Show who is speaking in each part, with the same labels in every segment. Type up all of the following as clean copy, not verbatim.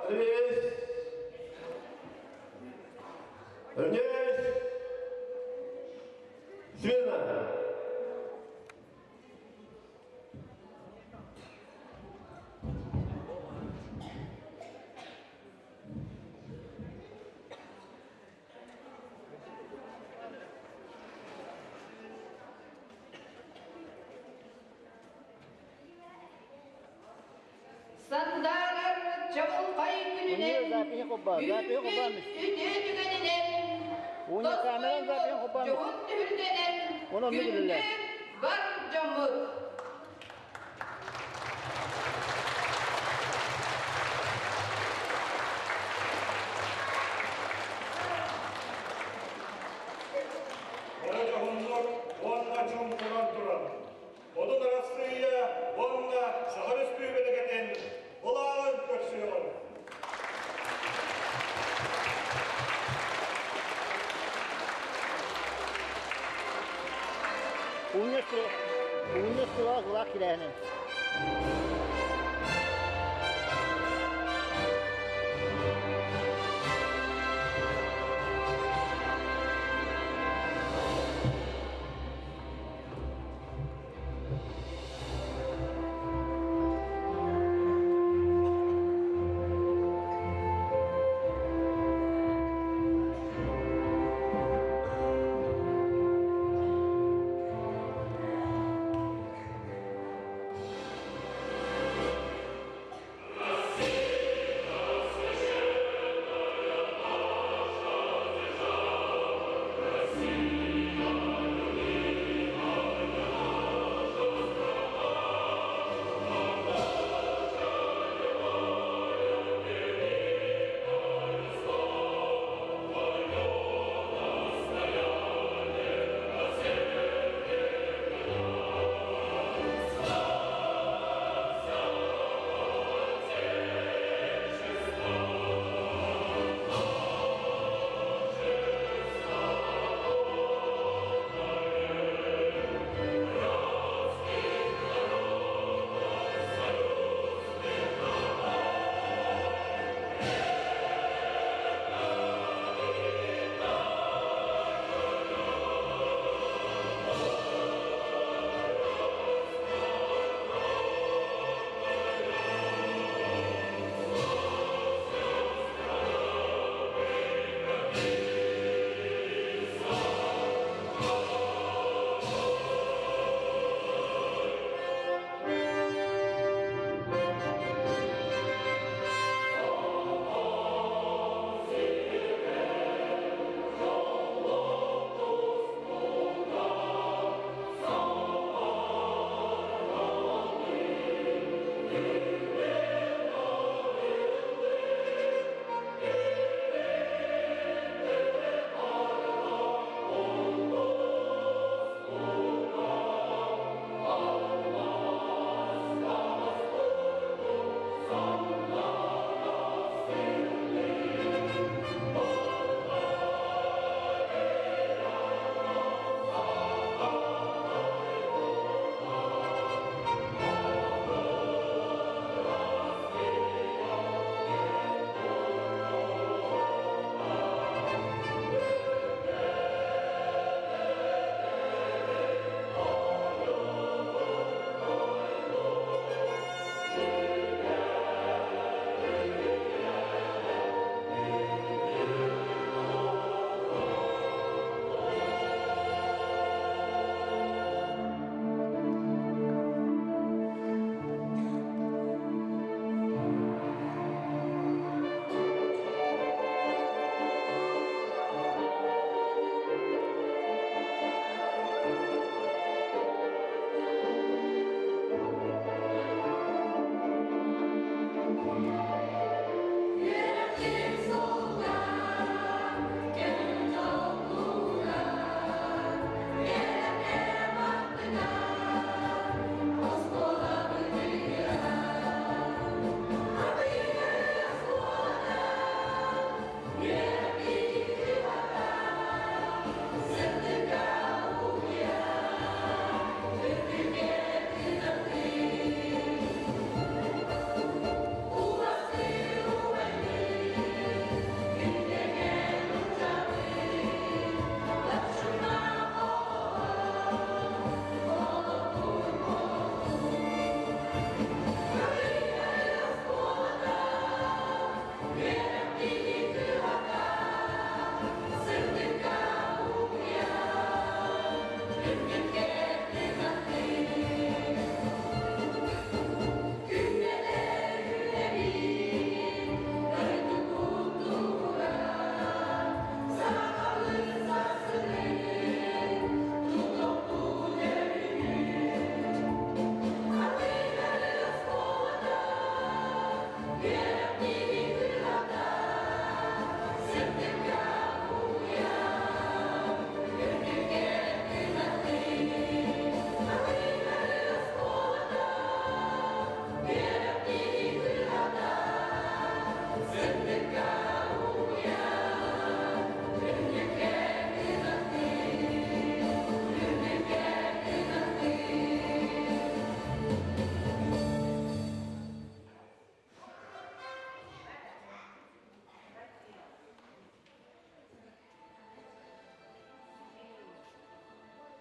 Speaker 1: Остановись! Равняйсь! Смирно!
Speaker 2: Сандаарар чаҕылхай күнүнэн, үүммүт үтүө түгэнинэн, тосхойбут дьоһун түһүлгэнэн күндү бар дьоммут!
Speaker 3: Бары дьоһуннук уонна чуумпуран туран, Одун Арассыыйа уонна Саха Өрөспүүбүлүкэтин былааҕын көрсүөҕүҥ!
Speaker 4: Уунньа сылаас былаах килээһинин.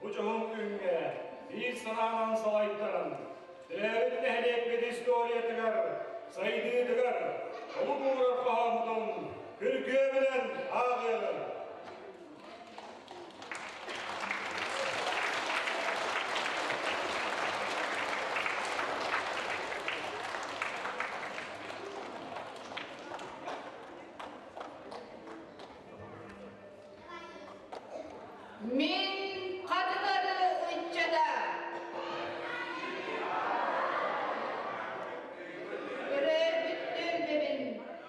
Speaker 3: Бу дьоһун күҥҥэ биир санаанан салайтаран, төрөөбүт нэһилиэкпит историятыгар, сайдыытыгар олук уурар хоһооммутун күргүөмүнэн ааҕыаҕыҥ.
Speaker 2: Мин хатылары ыччата. Төрөөбүт түөлбэбин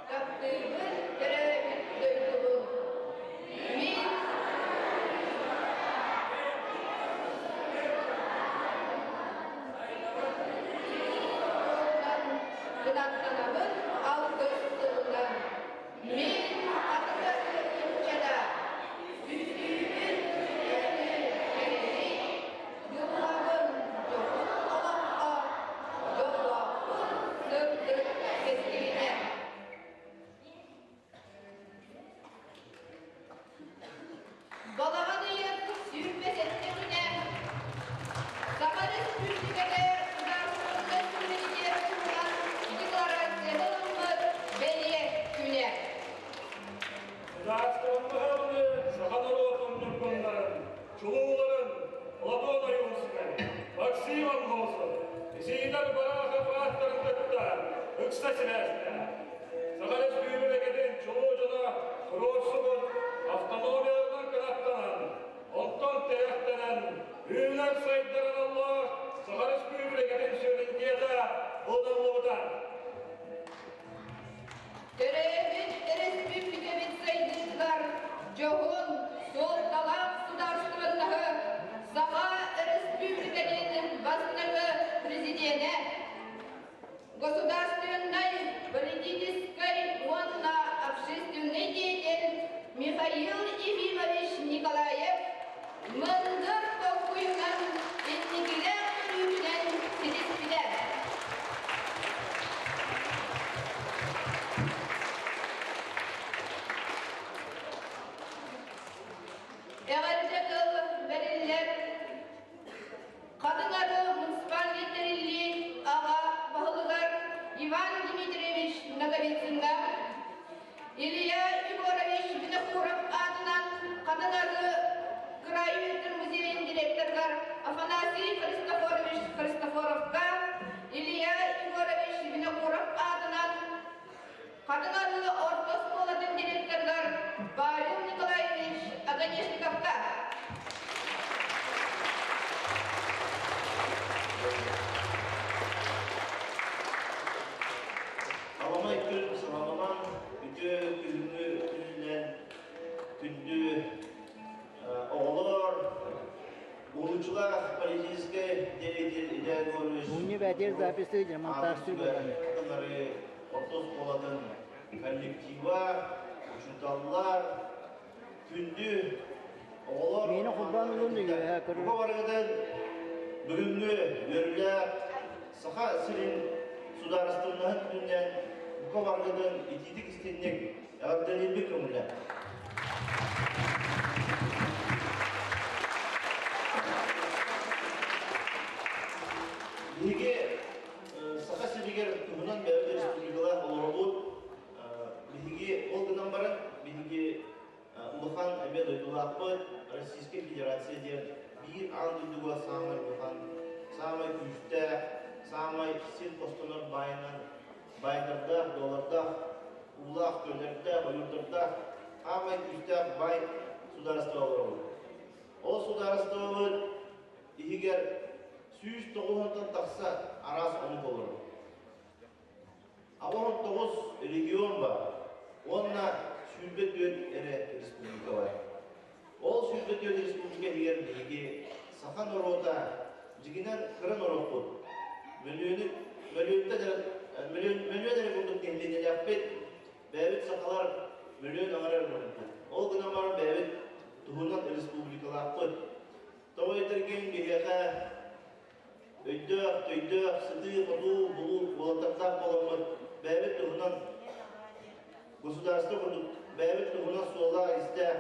Speaker 2: таптыыбын, төрөөбүт дойдубун. Мин кынаттанабын алгыс тылынан. Мин хатылары ыччата. Үстүүбүн үтүөнү кэрэни, дьылҕабын дьоһун олоххо, дьоллоохпун сырдык кэскилинэн. Балаҕан ыйын 27 күнэ Саха Республиката судаарыстыбаннай суверенитет туһунан декларацияны ылыммыт бэлиэ күнэ.
Speaker 3: Судаарыстыбаннаһыны саха норуотун ньургуннарын, чулууларын Платон Ойуунскай, Максим Аммосов, Исидор Барахов ааттарын кытта ыкса сибээстээх. Саха Республикатын чулуу дьоно туруорсубут автономияларынан кынаттанан, онтон тирэхтэнэн, үүнэр-сайдар аналлаах Саха Республикатын суверенитета ылыныллыбыта.
Speaker 2: Төрөөбүт өрөспүүбүлүкэбит сайдыытыгар дьоһун, суолталаах судаарыстыбаннаһы Саха Өрөспүүбүлүкэтин бастакы президенэ, государственнай, политическай уонна общественный деятель Михаил Ефимович Николаев мындыр толкуйунан инникилээх көрүүтүнэн ситиспитэ. Эҕэрдэ тыл бэриллэр Хатыҥ Арыы муниципальнай тэриллии аҕа баһылыгар Иван Дмитриевич Ноговицыҥҥа, Илья Егорович Винокуров аатынан Хатыҥ Арыы кыраайы үөрэтэр музейын директорыгар Афанасий Христофорович Христофоровка, Илья Егорович Винокуров аатынан Хатыҥ Арыы орто оскуолатын директорыгар Павел Николаевич Огонешниковка.
Speaker 1: Аламай күн саламынан үтүө күһүҥҥү күнүнэн күндү оҕолор, уһулуччулаах политическай деятель Илья Егорович
Speaker 4: Мунньу бәтер записы монтажчы буолан.
Speaker 1: Орто оскуолатын коллектива, учууталлар, күндү оҕолор
Speaker 4: Миэнэ холбоон ылын үөһэ көрөр.
Speaker 1: Бука барыгытын бүгүҥҥү үөрүүлээх Саха сирин судаарыстыбаннаһын күнүнэн бука барыгытын итиитик истинник эҕэрдэлиирбит көҥүлэ. Биһиги Саха сиригэр туһунан бэйэбит республикалаах олоробут. Биһиги ол гынан баран биһиги улахан эмиэ дойдулаахпыт Российскай Федерация диэн биир аан дойдуга саамай улахан, саамай күүстээх, саамай сир хостонор баайынан баайдардаах, доллардаах, уулаах, көллөрдөөх, ойуурдардаах саамай күүстээх баай судаарыстыба олоробут. Ол судаарыстыбабыт иһигэр 190-тан тахса араас омук олорор. 89 регион бар уонна 24 эрэ республика бар. Ол 24 республика иһигэр биһиги саха норуота дьиҥинэн кыра норуоппут. Мөлүйүөнү мөлүйүөнтэн эрэ мөлүйүөн мөлүйүөн эрэ курдук нэһилиэнньэлээхпит. Бэйэбит сахалар мөлүйүөн аҥара эрэ курдукпут. Ол гынан баран бэйэбит туһунан республикалаахпыт. Тоҕо этэргин биһиэхэ өйдөөх, төйдөөх, сытыы-хотуу булуу уолаттардаах буоламмыт бэйэбит туһунан государство курдук бэйэбит туһунан суоллаах-иистээх,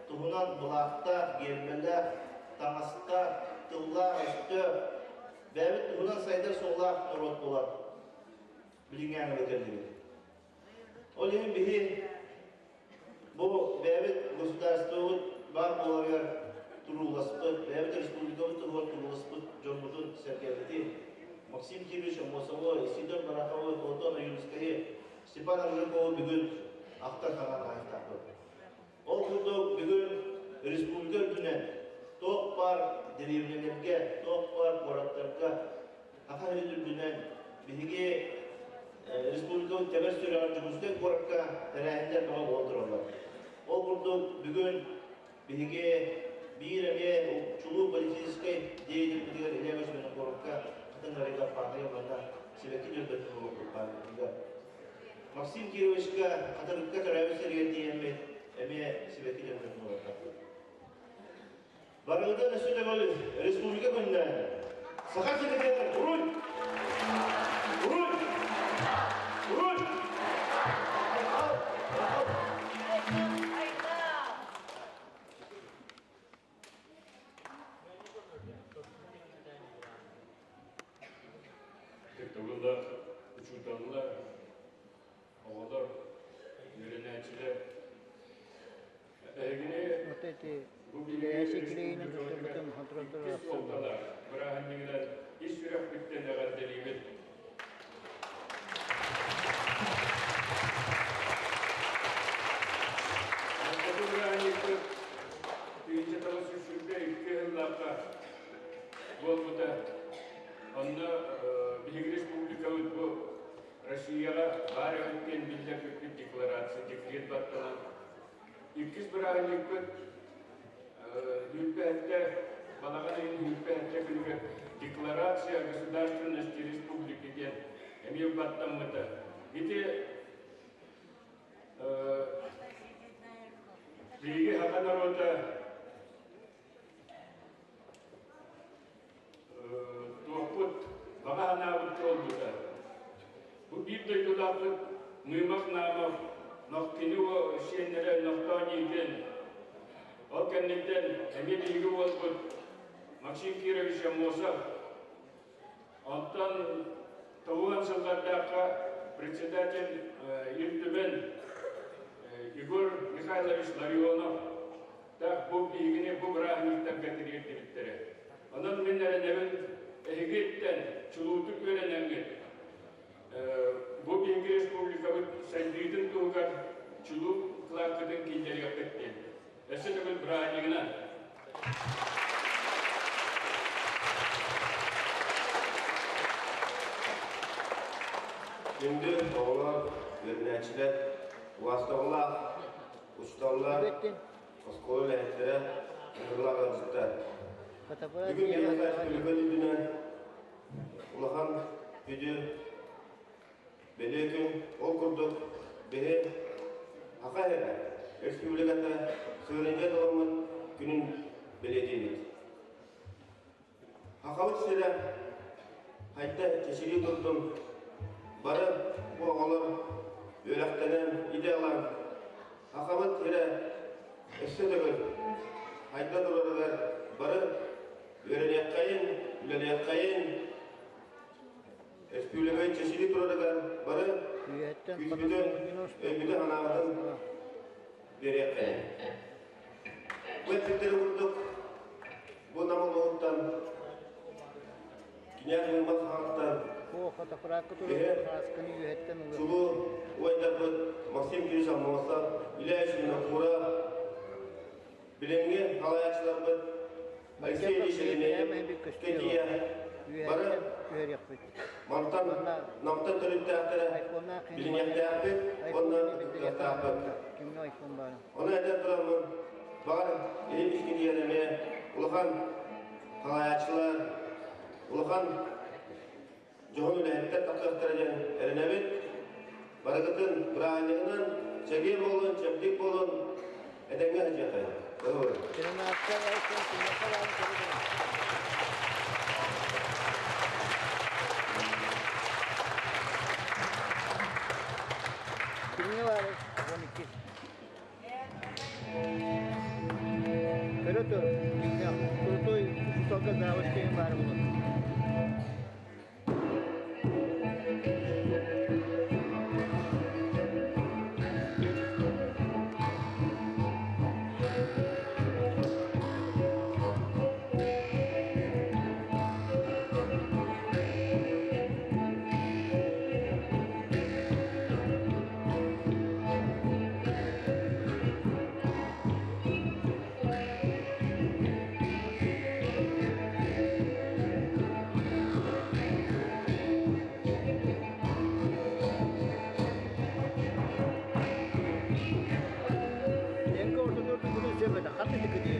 Speaker 1: туһунан былаахтаах, гиэрбэлээх, таҥастаах, тыллаах-өстөөх, бэйэбит туһунан сайдар суоллаах норуот буолар билиҥҥи аҥары кэллибит. Ол иһин биһи бу бэйэбит государствобыт баар буоларыгар турууласпыт, бэйэбит республикабыт туһугар турууласпыт дьоммутун сэргээбитин Максим Кирович Аммосовы, Исидор Бараховы, Платон Ойуунускайы, Степан Аржаковы бүгүн ахтар санаан аһыктаахпыт. Ол курдук бүгүн республика үрдүнэн туох баар дэриэбинэлэргэ, туох баар куораттарга Саха сирин үрдүнэн биһиги республикабыт тэбэр сүрэҕэр Дьокуускай куоракка тэрээһиннэр бөҕө буола тураллар. Ол курдук бүгүн биһиги биир эмиэ чулуу политическай деятельбитигэр Илья Васильевна куоракка Хатыҥ Арыыга паамайа уонна сибэкки дьөрбөтүн уруокпут пааматынньыгар. Максим Кировичка Хатырыкка төрөөбүт сиригэр тиийэммит эмиэ сибэкки дьөрбөтүн уруоктаахпыт. Барыгытын өссө төгүл республика күнүнэн Саха сиригэр уруй! Уруй! Уруй!
Speaker 3: Тыктабыллаах учууталлар, оҕолор, үөрэнээччилэр Эһигини
Speaker 4: Вот эти
Speaker 3: бу биһиги
Speaker 4: ящик клеенин
Speaker 3: республикабытыгар
Speaker 4: туттарбытын контроллор
Speaker 3: иккис суолталаах бырааһынньыгынан ис сүрэхпиттэн эҕэрдэлиибин. Бастакы бырааһынньыкпыт 1922 сыллаахха буолбута. Онно биһиги республикабыт бу Россияҕа баар эбит диэн биллэрбиппит декларация, декрет баттанан. Иккис бырааһынньыкпыт Үүрбэһэттэ, балаҕан ыйын Үүрбэһэттэ күнүгэр Декларация государственности республики диэн эмиэ баттаммыта. Ити биһиги саха норуота Туохпут, баҕа санаабыт туолбута. Бу биир дойдулаахпыт Мымов Намов Нохтини сиэннэрэ Нохтоо Никин. Ол кэнниттэн эмиэ биһиги уолбут Максим Кирович Аммосов. Онтон тоҕуон сыллардаахха председатель Ил Түмэн Егор Михайлович Ларионов Так бу биһигини бу бырааһынньыктарга тириэрдибиттэрэ. Онон мин эрэнэбин эһигиттэн чулуутук үөрэнэҥҥит бу биһиги республикабыт сайдыытын туһугар чулуу кылааккытын киллэриэххит диэн. Өссө төгүл бырааһынньыгынан!
Speaker 5: Күндү оҕолор, үөрэнээччилэр, убаастабыллаах учууталлар, оскуола үлэһиттэрэ, ыҥырылаах ыалдьыттар. Бүгүн биһиэхэ республика үрдүнэн улахан күдү бэлиэ күн. Ол курдук биһи Саха сирэ республиката суверенитет ылыммыт күнүн бэлиэтиибит. Сахабыт сирэ хайда чэчирии турдун, бары бу оҕолор үөрэхтэнэн, идэ ылан, Сахабыт сирэ өссө төгүл хайда турарыгар бары үөрэниэххэйин, үлэлиэххэйин, республика чэчирии турарыгар бары
Speaker 4: Үйэттэн
Speaker 5: күүспүтүн, өйбүтүн-санаабытын биэриэххэйин. Бу эппиттэри курдук, бу Нам улууһуттан Кинээс Мыымах хаһаахтан биһи чулуу убайдарбыт Максим Кириллович Аммосов, Илья Винокуров, билиҥҥи салайааччыларбыт Алексей Ильич Еремеев, Кэтия бары мантан Намтан төрүттээхтэрэ билиниэхтээхпит уонна ытыктыахтаахпыт. Ону этэн тураммын, баҕар, иһин искитигэр эмиэ улахан салайааччылар, улахан дьоһун үлэһиттэр тахсыахтара диэн эрэнэбит. Барыгытын бырааһынньыгынан чэгиэн буолун, чэбдик буолун, этэҥҥэ сылдьыаххайын.
Speaker 4: Кимҥэ баарый? 12. Көрө тур, крутой. заводка баар буолар. Ленка ортотугар бүгүн сөбөтө ханна тиккитигэ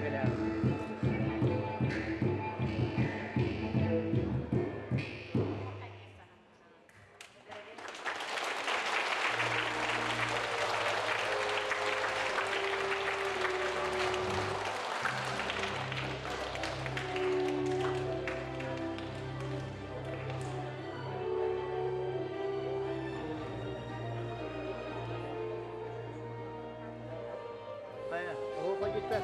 Speaker 4: Хайа, оһуохайдьыттар.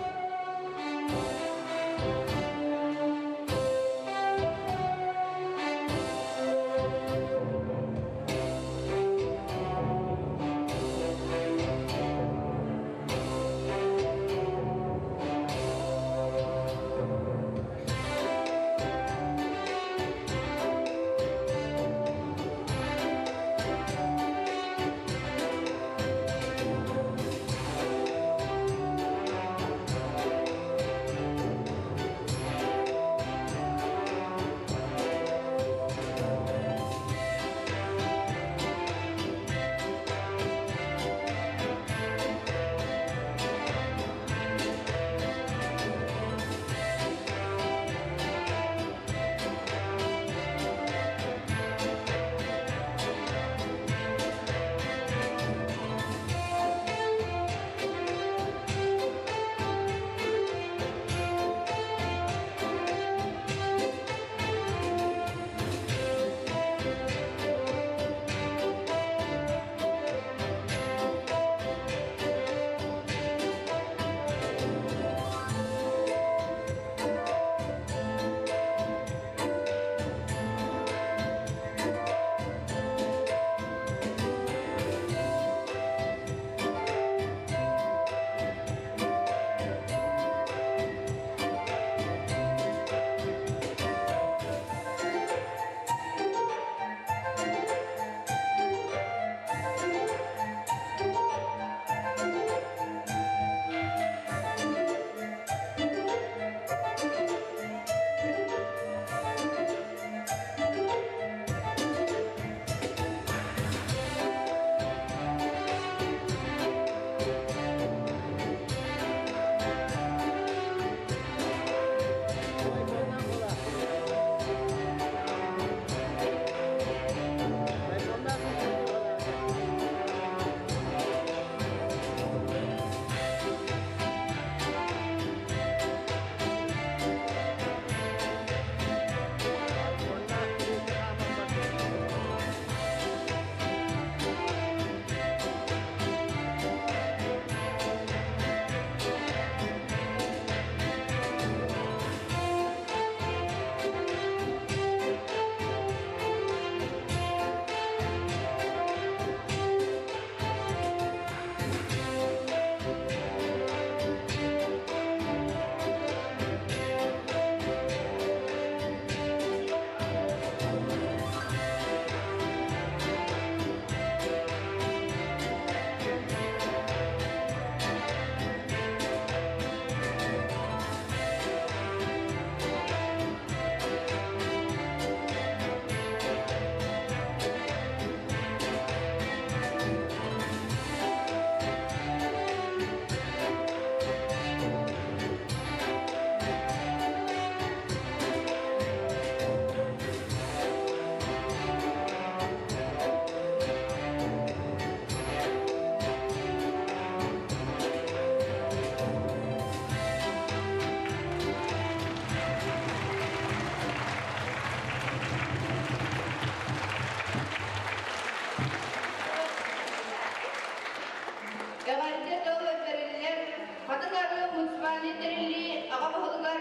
Speaker 2: Эҕэрдэ тыл бэриллэр Хатыҥ Арыы муниципальнай тэриллии аҕа баһылыгар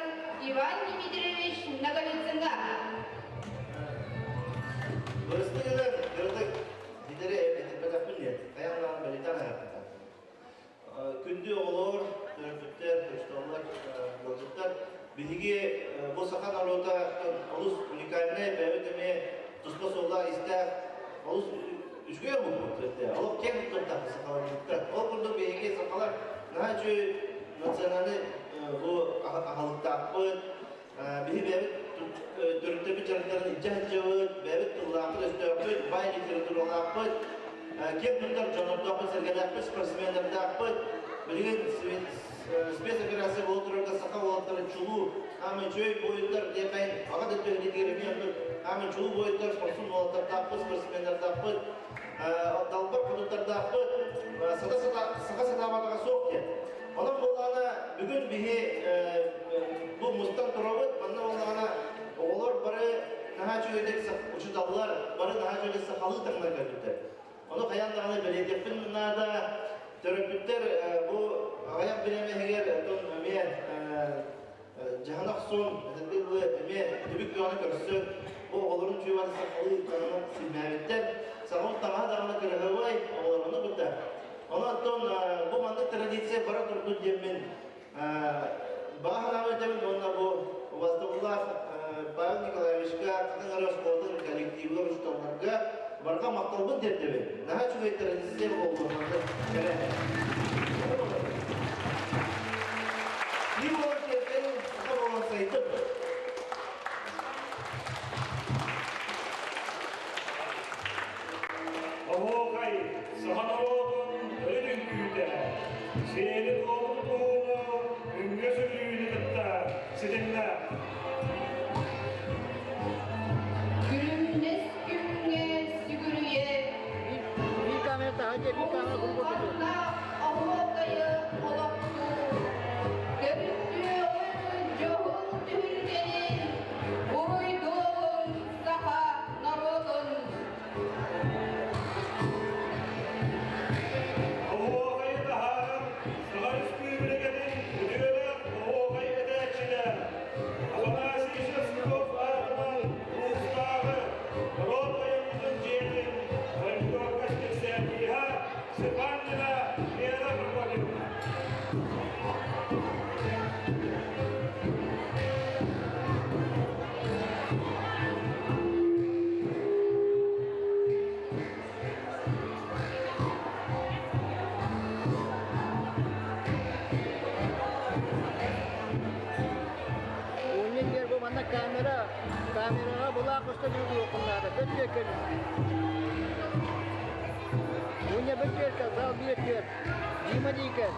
Speaker 2: Иван Дмитриевич. Афанасьевич Ноговицыҥҥа.
Speaker 1: Бырыстыгынан кыратык ситэри этиппэтэхпин диэн, хайаан бэлиэтээн аһаппыта. Күндү оҕолор, төрөппүттэр, учууталлар, ыалдьыттар, биһиги бу саха норуота олус уникальнай, бэйэбит эмиэ туспа суоллаах-иистээх, олус үчүгэй омукпут. Олох киэн туттуохтаах сахаларбыттар. Ол курдук биһиги сахалар наһаа үчүгэй национальнай бу аһылыктаахпыт, биһи бэйэбит төрүттэрбит дьарыктарын илдьэ сылдьабыт, бэйэбит тыллаахпыт-өстөөхпүт, баай литературалаахпыт, киэн туттар дьоннордоохпут, сэргэлээхпит, спортсменнардаахпыт. Билигин спецоперация буола турарга саха уолаттара чулуу, хаамын үчүгэй буойуттар диэххэ, аҕа да өттүгэр эмиэ оннук хаамын чулуу буойуттар, хорсун уолаттардаахпыт, спортсменнардаахпыт, далбар хотуттардаахпыт, саха сатаабатаҕа суох диэн. Онон буоллаҕына бүгүн биһи бу мустан турабыт, манна буоллаҕына оҕолор бары наһаа үчүгэйдик учууталлар бары наһаа үчүгэйдик сахалыы таҥнан кэлбиттэр. Ону хайаан даҕаны бэлиэтиэхпин наада. Төрөппүттэр бу аҕыйах бириэмэ иһигэр оттон эмиэ дьаһана охсун, этэргэ дылы эмиэ түбүк бөҕөнү көрсөн, бу оҕолорун чуйбаты сахалыы таҥнан симмээбиттэр. Саҥа таҥаһа даҕаны кыраһыабай оҕолорун кытта. Онон оттон бу маннык традиция бара турдун диэммин баҕа санаабын этэбин уонна бу убастабыллаах Павел Николаевичка, Хатыҥ Арыы оскуолатын коллективыгар, учууталларга барҕа махталбын тиэрдэбин. Наһаа үчүгэй традиция буолбут маннык тэрээһин. Киһи буолан киэркэйин, саха буолан сайдып.
Speaker 3: Оһуохай саха норуотун төрүт үҥкүүтэ, сиэри-туому тутуһууну үҥҥэ сүллүүнү кытта ситимнээх.
Speaker 2: Күрүмнэс күҥҥэ сүгүрүйэ
Speaker 4: Биир камера таһырдьа, биир камера курбуу
Speaker 2: Умсулҕаннаах оһуокайы олохтуур, төрүттүөҕүҥ дьоһун түһүлгэнин, уруйдуоҕуҥ саха норуотун.
Speaker 3: Оһуохайы таһаарар Саха Республикатын үтүөлээх оһуохай этээччилэр Афанасий Шестаков аатынан улуустааҕы норуот айымньытын дьиэтин фольклорга исписэлииһэ Степанина Вера Прокопьевна.
Speaker 4: Уонньа диэр бу манна камера, камераҕа былаах көстөн үһү наада, бөт кэлин. Уонньа бөт зал биир түөр, Дима диикэн.